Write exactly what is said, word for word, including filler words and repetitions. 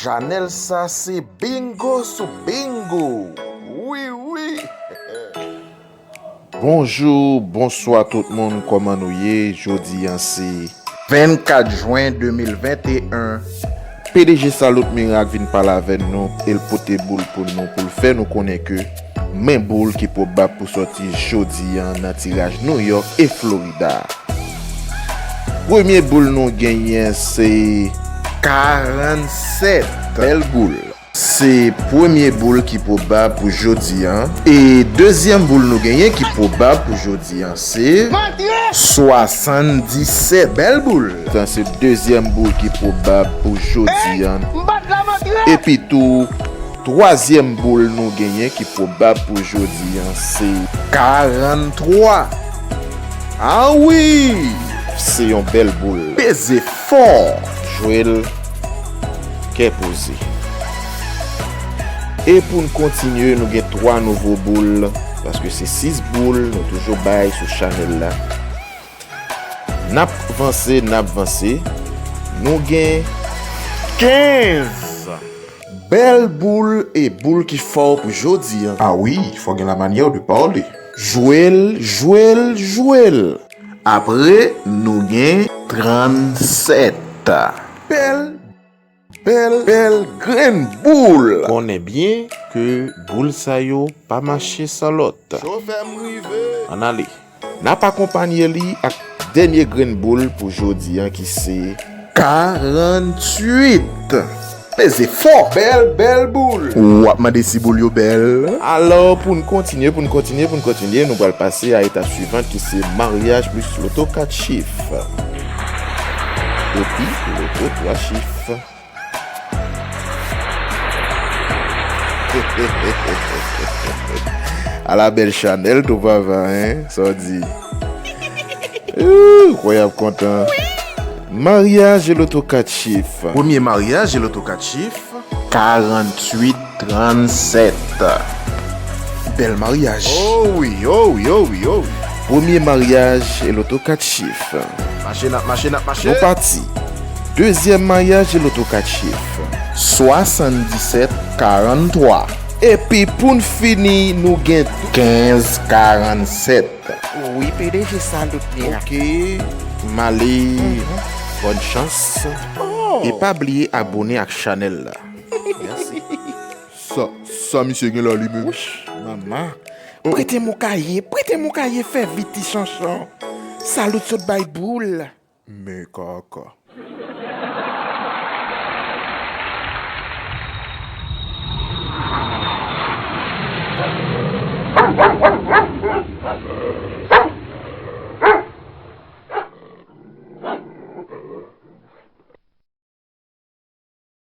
Chanèl sa se bingo sou bingo. Wi, wi. Bonjou, bonswa tout moun, kòman nou ye? Jodi a se vennkat jen de mil venteyen. P D G Salut Miracle vin pale avè nou, e l pote boul pou nou, pou l fè nou konnen ke men boul ki pwobab pou sòti jodi a nan tiraj New York e Florida. Premye boul nou genyen se karannsèt. Bèl boul. Se premye boul ki pwobab pou jodi a. E dezyèm boul nou genyen ki pwobab pou jodi a se swasanndisèt. Bèl boul. Sa se dezyèm boul ki pwobab pou jodi a. Epi tou, twazyèm boul nou genyen ki pwobab pou jodi a se karanntwa. A wi! Se yon bèl boul. Peze fò. Jwe l kè poze. E pou n kontinye, nou gen twa nouvo boul, paske se sis boul nou toujou bay sou chanèl la. N ap vanse, n ap vanse. Nou gen kenz. Bèl boul e boul ki fò pou jodi a. A wi, fò gen la manyè de pale. Jwe l, jwe l, jwe l. Apre, nou gen trannsèt. Bèl, bèl, bèl grenn boul. Konnen byen ke boul sa yo pa mache san lòt. Chofè m rive. Ann ale. N ap akonpanye li ak dènye grenn boul pou jodi a ki se karanntuit. Peze fò. Bèl, bèl boul. W ap mande si boul yo bèl. Alò, pou n kontinye, pou n kontinye, pou n kontinye, nou pral pase a etap swivan ki se maryaj plis loto kat chif. Epi loto twa chif. Ala bèl chanèl tou papa, en? Sa w di? Ooh, kwè y ap kontan. Maryaj e loto kat chif. Premye maryaj e loto kat chif. Karanntuit trannsèt. Bèl maryaj. Oh wi, oh wi, oh wi, oh wi. Premye maryaj e loto kat chif. Mache, n ap mache, n ap mache. Nou pati. Dezyèm maryaj e loto kat chif. Swasanndisèt karanntwa. Epi pou n fini, nou gen kenz karannsèt. Wi, P D G Salut Miracle. Ok, m ale. Bòn chans. Oh. E pa bliye abone ak chanèl la. Mèsi. Sa, sa misye gen la li menm? Wouch, manman. Prete m yon kaye, prete m yon kaye, fè vit ti chanchon. Salut sot bay boul. Men kaka.